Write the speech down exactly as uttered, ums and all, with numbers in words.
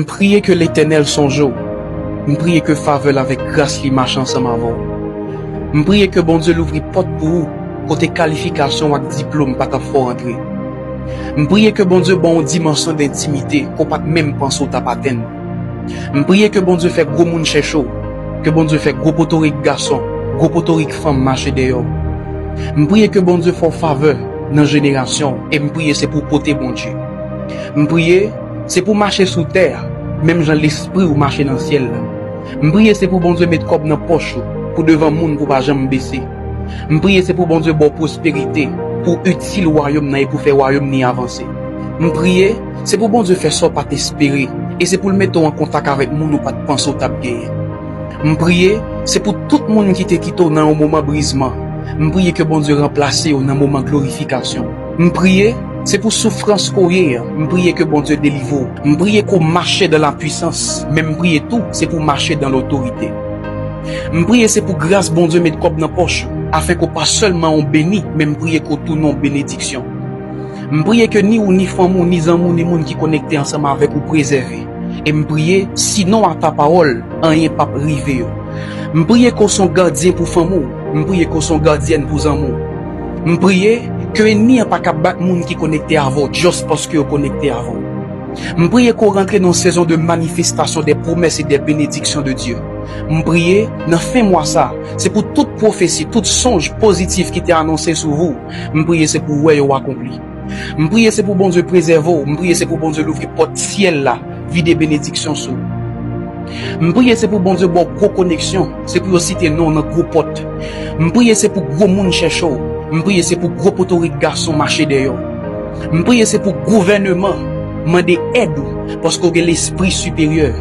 M priye ke Letènèl sonje w. M priye ke favè l avèk gras li mache ansanm avè w. M priye ke Bondye louvri pòt pou ou kote kalifikasyon w ak diplòm pa t ap fè w antre. M priye ke Bondye ban w yon dimansyon dentimite ke w pa t menm panse w t ap atenn. M priye ke Bondye fè gwo moun chèche w, ke Bondye fè gwo potorik gason, gwo potorik fanm mache dèyè w. M priye ke Bondye fè w favè nan jenerasyon w, e m priye se pou w pote Bondye. M priye, se pou w mache sou tè a, menm jan lespri w mache nan syèl la. M priye se pou Bondye met kòb nan pòch ou, pou devan moun pou w pa janm bese. M priye se pou Bondye ba w pwosperite, pou w itil wayòm nan e pou fè wayòm ni avanse. M priye, se pou Bondye fè sa w pa t espere, e se pou l mete w an kontak avèk moun ou pa t panse w t ap genyen. M priye, se pou tout moun ki te kite w nan yon moman brizman. M priye ke Bondye ranplase yo nan moman glorifikasyon. M priye, se pou soufrans ke w ye an. M priye ke Bondye delivre w. M priye ke w mache dans la puissance, men m priye tou, se pou w mache dans l'autorité. M priye se pou gras Bondye met kòb nan pòch ou, afenke w pa sèlman yon beni, men m priye ke w tounen yon benediksyon. M priye ke ni ou, ni fanmi w, ni zanmi w, ni moun ki konekte ansanm avèk ou prezève. E m priye, si non a ta pawòl, anyen p ap rive yo. M priye ke w se yon gadyen pou fanmi w. M priye ke w se yon gadyèn pou zanmi w. M priye ke ènmi an pa ka bat moun ki konekte avè w, just paske yo konekte avè w. M priye ke w rantre nan yon sezon de manifestasyon de pwomès e de benediksyon de Dye. M priye, nan fen mwa sa, se pou tout pwofesi, tout sonj pozitif ki te anonse sou ou, m priye se pou w wè yo akonpli. M priye se pou Bondye prezève w, m priye se pou Bondye louvri pòt syèl la, vide benediksyon sou ou. M priye se pou Bondye ba w gwo koneksyon, se pou yo site non w nan gwo pòt. M priye se pou gwo moun chèche w, m priye se pou gwo potorik gason mache dèyè w. M priye se pou gouvèneman mande èd ou, paske w gen lespri siperyè.